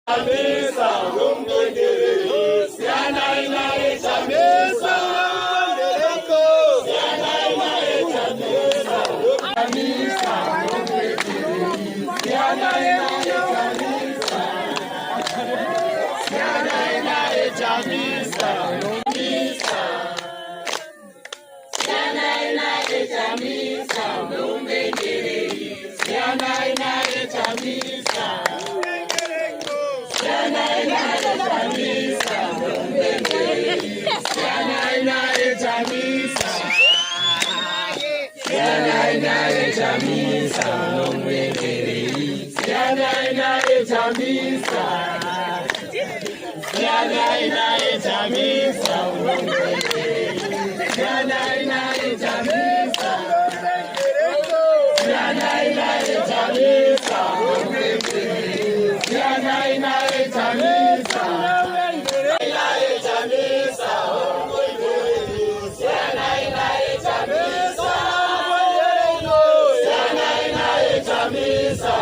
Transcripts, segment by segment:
Chamisa nomwendereri siyanai naye Chamisa siyanai naye Chamisa Chamisa nomwendereri siyanai naye Chamisa siyanai naye Chamisa nomisa siyanai naye Chamisa nomwendereri siyanai naye Chamisa siyanai naye Chamisa nomwendereri siyanai naye Chamisa siyanai naye Chamisa nomwendereri siyanai naye Chamisa siyanai naye Chamisa nomwendereri siyanai naye Chamisa siyanai naye Chamisa nomwendereri siyanai naye Chamisa naye Chamisa siyanai naye Chamisa siyanai naye Chamisa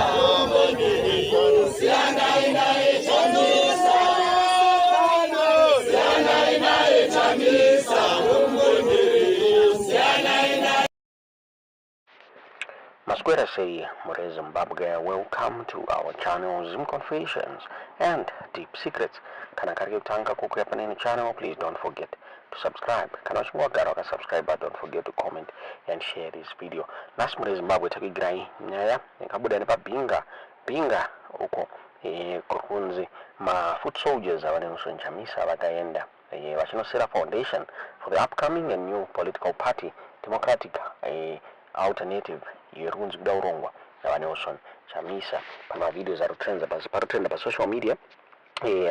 siyanai naye Chamisa siyanai naye Chamisa siyanai naye. Maswera sei muri Zimbabwe, welcome to our channel, Zim Confessions and Deep Secrets. Kana kari kutanga kukuya pane channel, please don't forget to subscribe. Kana uchinge wagara wakasubscribe, don't forget to comment and share this video. Nhasi muri Zimbabwe takuigirai nyaya yakabuda nepaBinga Binga uko kuri kunzi mafoot soldiers avaNelson Chamisa vakaenda vachinosera foundation for the upcoming and new political party, Democratic Alternative, iyo iri kunzi kuda kurongwa navaNelson Chamisa. Pane mavideos ari kutrenda pasocial media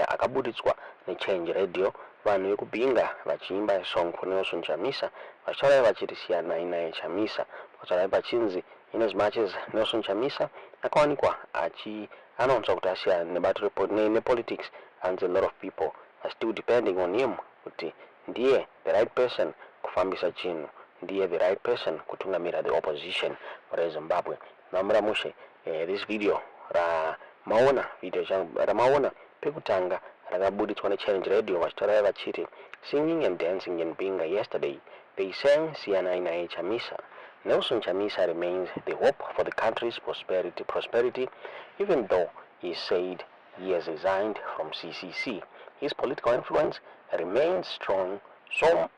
akabuditswa neChange Radio, vanhu vekuBinga vachiimba song for Nelson Chamisa, vachitaurai vachiti siyanai naye Chamisa. Vakataurai pachinzi in as much as Nelson Chamisa akawanikwa achianonzwa kuti asiyana nebato nepolitics, hanzi a lot of people are still depending on him kuti ndiye the right person kufambisa chinhu, ndiye the right person kutungamira the opposition reZimbabwe. Mamura mushe. This video ramaona, video ramaona pekutanga rakabuditswa neChallenge Radio, vachitaura vachiti, "Singing and dancing in Binga yesterday, they sang siyanai naye Chamisa. Nelson Chamisa remains the hope for the country's prosperity even though he said he has resigned from CCC. His political influence remains strong, so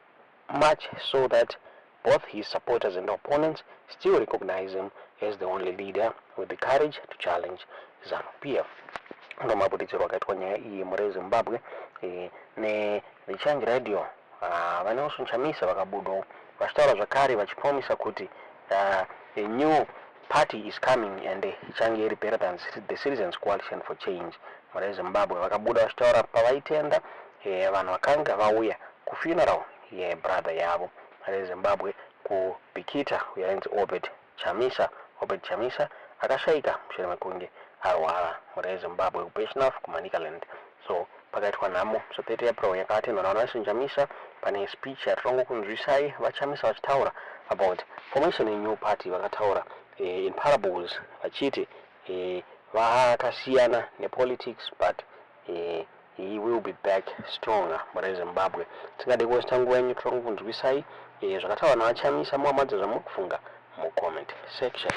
much so that both his supporters and opponents still recognize him as the only leader with the courage to challenge ZANU-PF." Ndo mabuditsiro akaitwa nyaya iyi muri Zimbabwe neThe Change Radio. VaNelson Chamisa vakabudawo vachitaura zvakare vachipromisa kuti a new party is coming and ichange iri better than the Citizens Coalition for Change. Muri Zimbabwe vakabuda vachitaura pavaitenda vanhu vakanga vauya kufuneral yebrother yavo reZimbabwe kuBikita, yainzi Obed Chamisa. Obed Chamisa akashayika mushure mekunge arwara muri Zimbabwe kuBirchenough kuManicaland. So pakaitwa nhamo. So 30 April yakatendwa naVaNelson Chamisa. Pane speech yatirongokunzwisai vaChamisa vachitaura about formation yenew party. Vakataura in parables vachiti vakasiyana nepolitics, but he will be back stronger. Muri Zimbabwe tingade kuwesta nguva yenyu, tirongokunzwisai zvakataurwa navaChamisa. Muhamadza zvamuri kufunga mucomment section.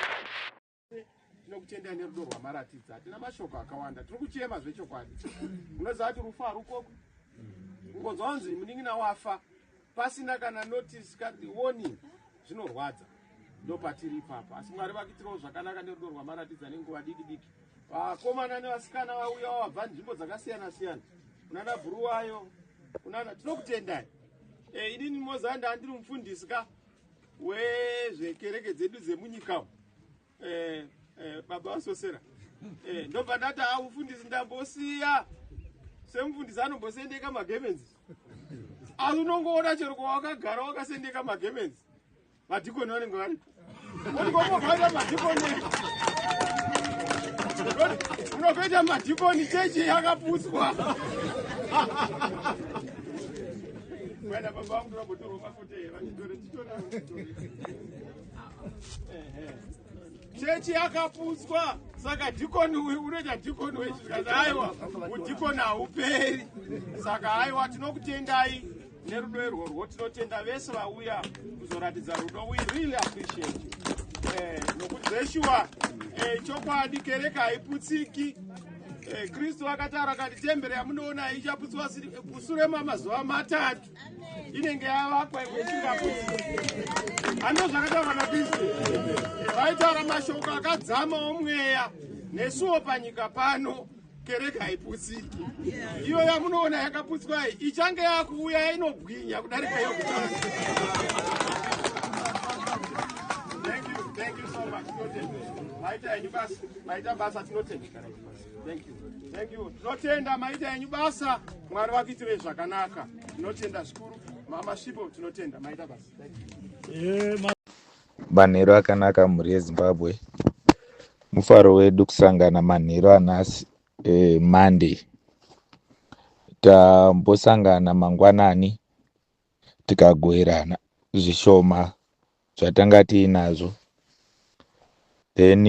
Tinokutendai nerudo rwamaratidza. Hatina mashoko akawanda, tiri kuchema zvechokwadi. Unoziva kuti rufu harukokwi. Kungonzwa kunzi munin'ina wafa pasina kana notice, warning, zvinorwadza. Ndo patiri ipapa, asi Mwari vakuitirawo zvakanaka nerudo rwamaratidza nenguva diki diki. Vakomana nevasikana vauya vabva nzvimbo dzakasiyana siyana, kunana Bhuruwayo, kunana, tinokutendai. Inini mozanda ndiri mufundisi ka wezvekereke dzedu dzemunyika umu. Baba vasosera, ndobva ndati ha, mufundisi ndambosiya. Semufundisi anombosendeka magemenzi, asi unongoona chero kwawakagara wakasendeka magemenzi, madhikoni vanenge varipo. Unogoita madhikoni, unogoita madhikoni, chechi yakaputswa. Wena baba vangu torambotorwa mafoto vachitore titore. Chechi yakaputswa, saka dhikoni uyu unoita dhikoni wechi. Aiwa, udhikoni hauperi. Saka aiwa, tinokutendai nerudo irworwo. Tinotenda vese vauya kuzoratidza rudo. We really appreciate you, nokuti zveshuwa, chokwadi kereke haiputsiki. Kristu akataura kati temberi yamunoona ichaputswa musure mamazuva 3, inenge yavakwa imwe isingaputsiki. Hando zvakataurwa naKristu. Vaitaura mashoko akadzama omweya. Nesuwo panyika pano kereke haiputsiki. Iyo yamunoona yakaputswa iyi ichange yakuuya inobwinya kudarika yokutanga. Thank you, thank you so much. Tinotenda, maita henyu basa, maita basa. Tinotenda. Thank you, thank you. Tinotenda, maita henyu basa. Mwari vakuitirei zvakanaka. Tinotenda zvikuru, mama Svipo. Tinotenda, maita basa. Thank you. Manheru akanaka, mhuri yeZimbabwe. Mufaro wedu kusangana manheru anhasi, Monday. Tambosangana mangwanani tikagoverana zvishoma zvatanga tiinazvo. Then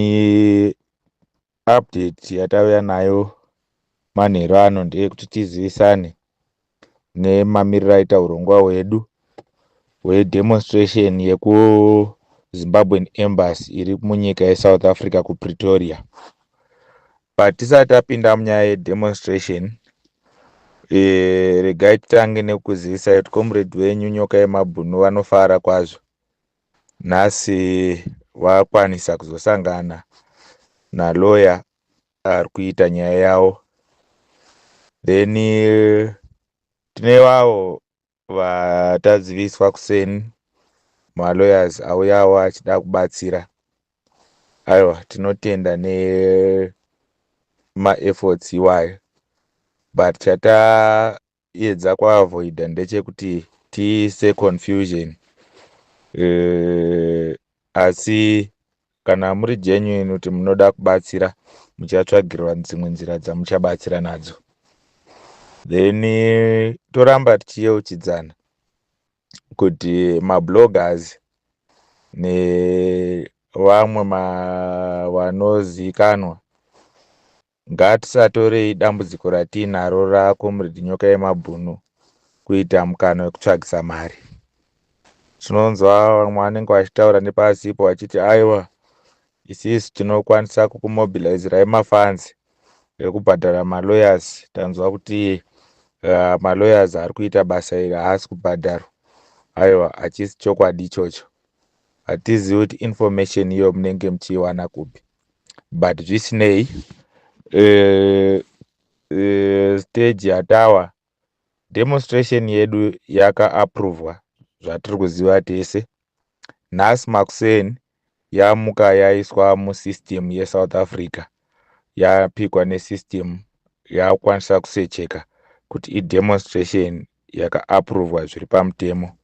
update yatauya nayo manheru ano ndeyekuti tizivisane nemamiriro aita urongwa hwedu hwedemonstration yekuZimbabwean Embassy iri munyika yeSouth Africa, kuPretoria. But tisati tapinda munyaya yedemonstration, regai titange nekuzivisai kuti comrade wenyu Nyoka Yemabhunu vanofara kwazvo nhasi vakwanisa kuzosangana naloya ari kuita nyaya yavo. Then tine vavo vataziviswa kuseni, malawyers auyawo achida kubatsira. Aiwa, tinotenda nemaefforts iwayo, but chataedza kuavoida ndechekuti tiise confusion, asi kana muri genuine kuti munoda kubatsira, muchatsvagirwa dzimwe nzira dzamuchabatsira nadzo. Then toramba tichiyeuchidzana kuti mabloggers nevamwe vanozivikanwa, ngatisatorei dambudziko ratiinaro racomrade Nyoka Yemabhunu kuita mukana wekutsvagisa mari. Tinonzwa vamwe vanenge vachitaura nepasipo vachiti, "Aiwa, isisu tinokwanisa kukumobilizirai mafunds ekubhadhara malawyers. Tanzwa kuti malawyers ari kuita basa iri haasi kubhadharwa." Aiwa, hachisi chokwadi ichocho. Hatizivi kuti information iyo munenge muchiiwana kupi, but zvisinei, stage yatawa, demonstration yedu yakaaprovwa zvatiri kuziva tese. Nhasi makuseni yamuka yaiswa musystem yeSouth Africa, yapikwa nesystem, yakwanisa kusecheka kuti idemonstration yakaaprovwa zviri pamutemo.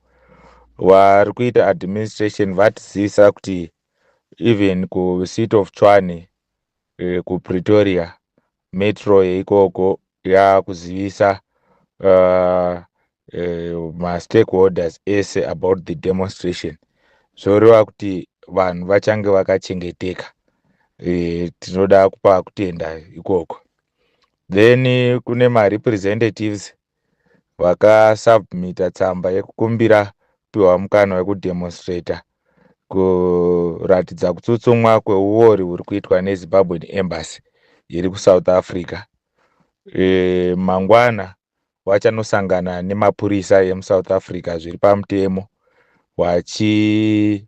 Vari kuita administration vatizivisa kuti even kuCity of Tshwane, kuPretoria, metro yeikoko yakuzivisa mastakeholders ese about the demonstration. Zvoreva kuti vanhu vachange vakachengeteka. Tinoda kupa kutenda ikoko. Then kune marepresentatives vakasubmita tsamba yekukumbira kupiwa mukana wekudemonstrata kuratidza kutsutsumwa kweuori huri kuitwa neZimbabwean Embassy iri kuSouth Africa. Mangwana vachanosangana nemapurisa emuSouth Africa zviri pamutemo, vachigadzira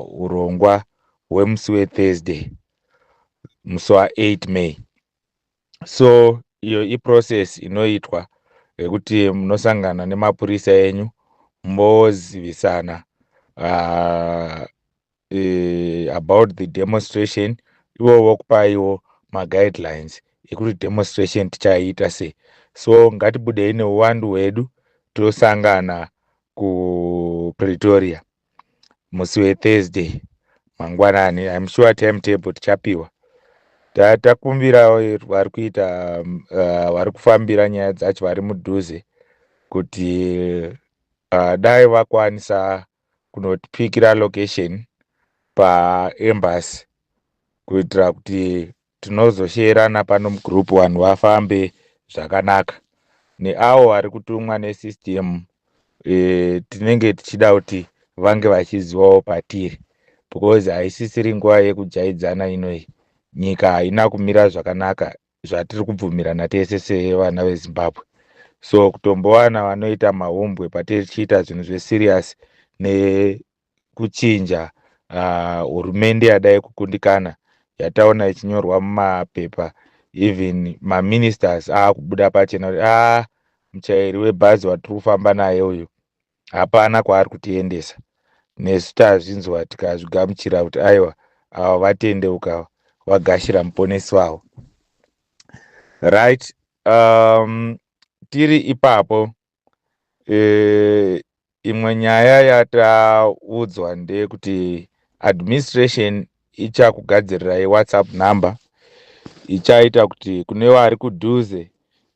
urongwa hwemusi weThursday, musi wa8 May. So iyo iprocess inoitwa yekuti munosangana nemapurisa enyu, mozivisana about the demonstration, ivo vokupaiwo maguidelines ekuti demonstration tichaiita sei. So ngatibudei neuwandu hwedu, tosangana kuPretoria musi weThursday mangwanani. I'm sure timetable tichapiwa. Takumbirawo vari kuita, vari kufambira nyaya dzacho, vari mudhuze, kuti dai vakwanisa kunotipikira location. Paembassy, kuitira kuti tinozosherana pano mugroup, vanhu vafambe zvakanaka. Neavo vari kutumwa nesystem, tinenge tichida kuti vange vachizivawo patiri, because haisisiri nguva yekujaidzana inoyi. Nyika haina kumira zvakanaka zvatiri kubvumirana tese sevana veZimbabwe. So kutombowana vanoita mahumbwe patichiita zvinhu zveserious nekuchinja hurumende yadai kukundikana, yataona ichinyorwa mumapepa, even maministers aakubuda pachena kuti a muchairi webhazi watiri kufamba naye uyu hapana kwaari kutiendesa. Nesu tazvinzwa, tikazvigamuchira kuti aiwa, ava vatendeuka, vagashira Muponesi wavo. Right, tiri ipapo, imwe nyaya yataudzwa ndeyekuti administration ichakugadzirirai WhatsApp number ichaita kuti kune vari kudhuze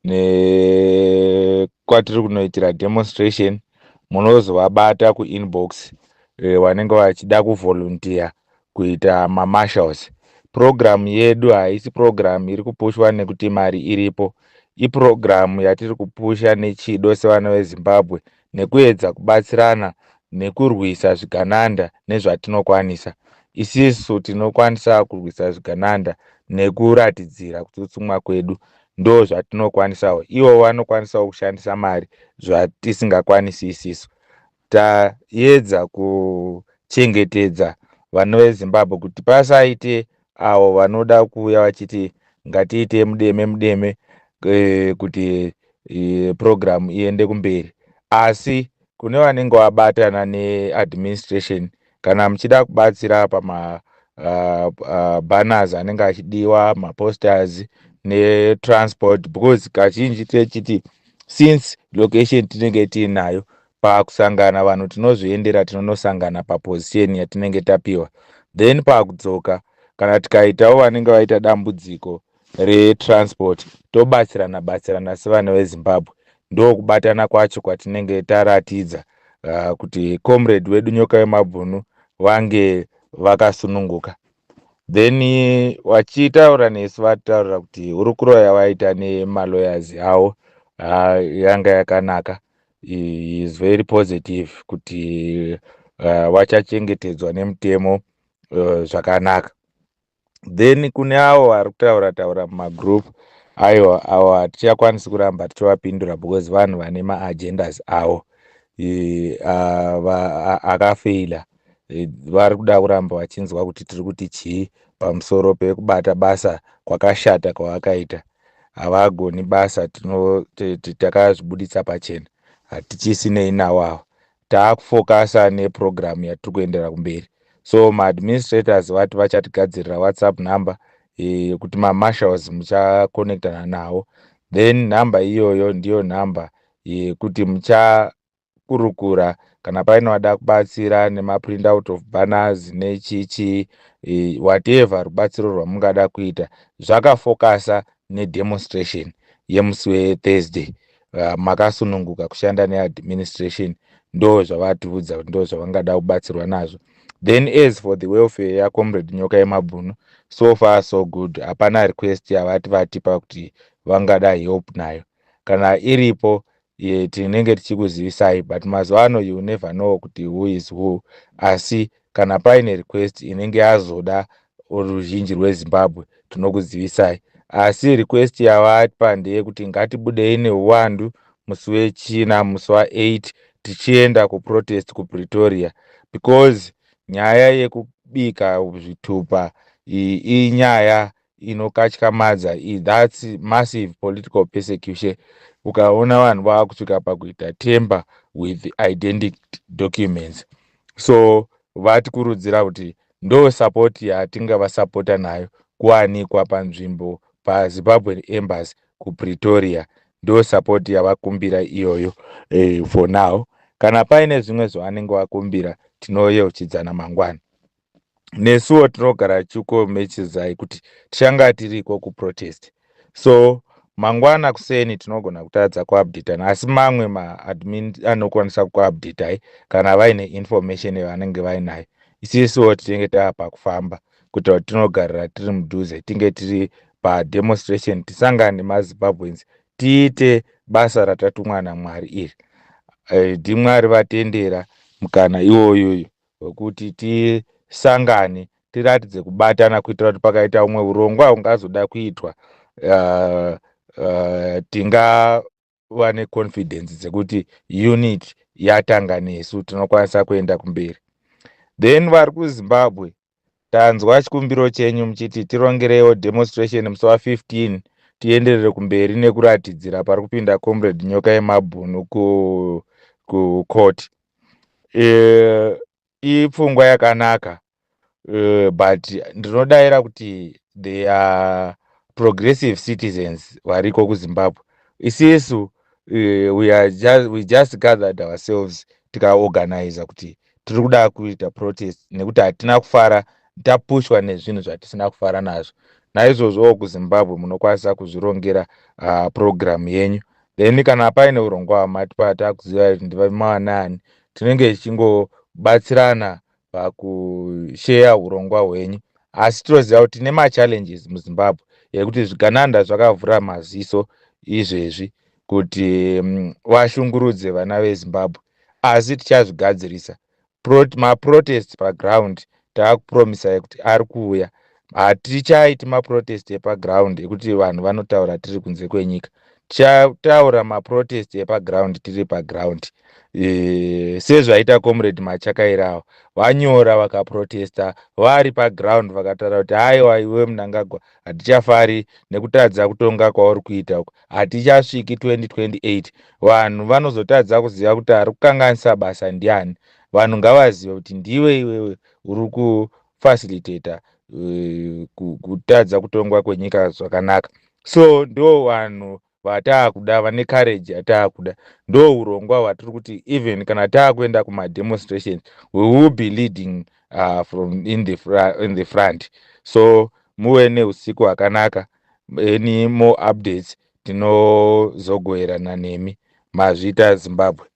nekwatiri kunoitira demonstration, munozovabata kuinbox, vanenge vachida kuvolunteer kuita mamarshals. Purogiramu yedu haisi purogiramu iri kupushwa nekuti mari iripo. Ipurogiramu yatiri kupusha nechido sevana veZimbabwe, nekuedza kubatsirana nekurwisa zvigananda nezvatinokwanisa. Isisu tinokwanisa kurwisa zvigananda nekuratidzira kutsutsumwa kwedu, ndo zvatinokwanisawo. Ivo vanokwanisawo kushandisa mari, zvatisingakwanisi isisu. Taedza kuchengetedza vana veZimbabwe kuti pasaite avo vanoda kuuya vachiti ngatiite mudeme mudeme kuti purogiramu iende kumberi. Asi kune vanenge vabatana neadministration, kana muchida kubatsira pama banners anenge achidiwa, maposters netransport, because kazhinji techiti since location tinenge tiinayo, pakusangana vanhu tinozviendera, tinonosangana paposition yatinenge tapiwa. Then pakudzoka, kana tikaitawo vanenge vaita dambudziko retransport, tobatsirana batsirana sevana veZimbabwe. Ndokubatana kwacho kwatinenge taratidza kuti comrade wedu Nyoka Yemabhunu vange vakasununguka. Then vachitaura nesu, vataura kuti hurukuro yavaita nemalawyers avo yanga yakanaka, is very positive, kuti vachachengetedzwa nemutemo zvakanaka. Then kune avo vari kutaura taura mumagroup, aiwa, avo hatichakwanisi kuramba tichivapindura, because vanhu vane maagendas avo akafeila. Vari kuda kuramba vachinzwa kuti tiri kuti chii pamusoro pekubata basa kwakashata kwavakaita. Havagoni basa, takazvibuditsa pachena, hatichisinei navo ava. Taakufokasa nepurogiramu yatiri kuendera kumberi. So maadministrators vati vachatigadzirira WhatsApp number yekuti mamarshals muchaconnectana navo. Then nhamba iyoyo ndiyo nhamba yekuti muchakurukura kana paine vada kubatsira nemaprint out of banners nechichi, whatever rubatsiro rwamungada kuita zvakafokasa nedemonstration yemusi weThursday. Makasununguka kushanda neadministration, ndo zvavatiudza kuti ndo zvavangada kubatsirwa nazvo. Then as for the welfare yacomrade Nyoka Yemabhunu, so far so good. Hapana request yavati vatipa kuti vangada help nayo. Kana iripo, tinenge tichikuzivisai, but mazuva ano you never know kuti who is who. Asi kana paine request inenge yazoda ruzhinji rweZimbabwe, tinokuzivisai. Asi request yavapa ndeyekuti ngatibudei neuwandu musi weChina, musi wa8, tichienda kuprotest kuPretoria, because nyaya yekubika zvitupa inyaya inokatyamadza. That's massive political persecution. Ukaona vanhu vaakusvika pakuita tamper with identity documents. So vatikurudzira kuti ndo support yatingavasapota nayo, kuwanikwa panzvimbo paZimbabwe Embassy kuPretoria. Ndo support yavakumbira iyoyo for now. Kana paine zvimwe zvavanenge vakumbira, tinoyeuchidzana mangwana. Nesuwo tinogara tichikomechedzai kuti tichanga tiriko kuprotest. So mangwana kuseni tinogona kutadza kuupdatana, asi mamwe maadmin anokwanisa kuupdatai kana vaine information yavanenge vainayo. Isisu tiri kuenda kuprotest. Isisuwo tinenge tava pakufamba kuitira kuti tinogarira tiri mudhuze, tinge tiri pademonstration, tisangane nemaZimbabweans, tiite basa ratatumwa naMwari iri. NdiMwari vatendera mukana iwoyoyo wekuti tisangane, tiratidze kubatana, kuitira kuti pakaita umwe urongwa ungazoda kuitwa, tingava neconfidence dzekuti unit yatanga nesu, tinokwanisa kuenda kumberi. Then vari kuZimbabwe, tanzwa chikumbiro chenyu muchiti tirongereiwo demonstration musi wa15, tienderere kumberi nekuratidzira pari kupinda Comrade Nyoka Yemabhunu kucourt. Ipfungwa yakanaka, but ndinodayira kuti they are progressive citizens variko kuZimbabwe. Isisu we just gathered ourselves, tikaorganiza kuti tiri kuda kuita protest nekuti hatina kufara, tapushwa nezvinhu zvatisina kufara nazvo. Naizvozvowo kuZimbabwe munokwanisa kuzvirongera program yenyu. Then kana paine urongwa hwamatipa, takuziva kuti ndivamawanani, tinenge tichingobatsirana pakusheya urongwa hwenyu. Asi tinoziva kuti tine machallenges muZimbabwe yekuti zvigananda zvakavhura maziso izvezvi kuti vashungurudze vana veZimbabwe, asi tichazvigadzirisa. Maprotest paground taakupromisai kuti ari kuuya. Hatichaiti maprotest epaground ekuti vanhu vanotaura tiri kunze kwenyika. Tichataura maprotest epaground tiri paground, sezvaita Comrade Machakairawo. Vanyora, vakaprotesta vari paground, vakataura kuti haiwa, iwe Mnangagwa, hatichafari nekutadza kutonga kwauri kuita uku, hatichasviki 2028. Vanhu vanozotadza kuziva kuti ari kukanganisa basa ndiani. Vanhu ngavazive kuti ndiwe iwewe uri kufacilitata kutadza kutongwa kwenyika zvakanaka. So ndo vanhu vataakuda, vane courage yataakuda. Ndo urongwa hwatiri kuti even kana taakuenda kumademonstrations, we will be leading from in the front. So muve neusiku hwakanaka. Any more updates tinozogoverana nemi. Mazvita, Zimbabwe.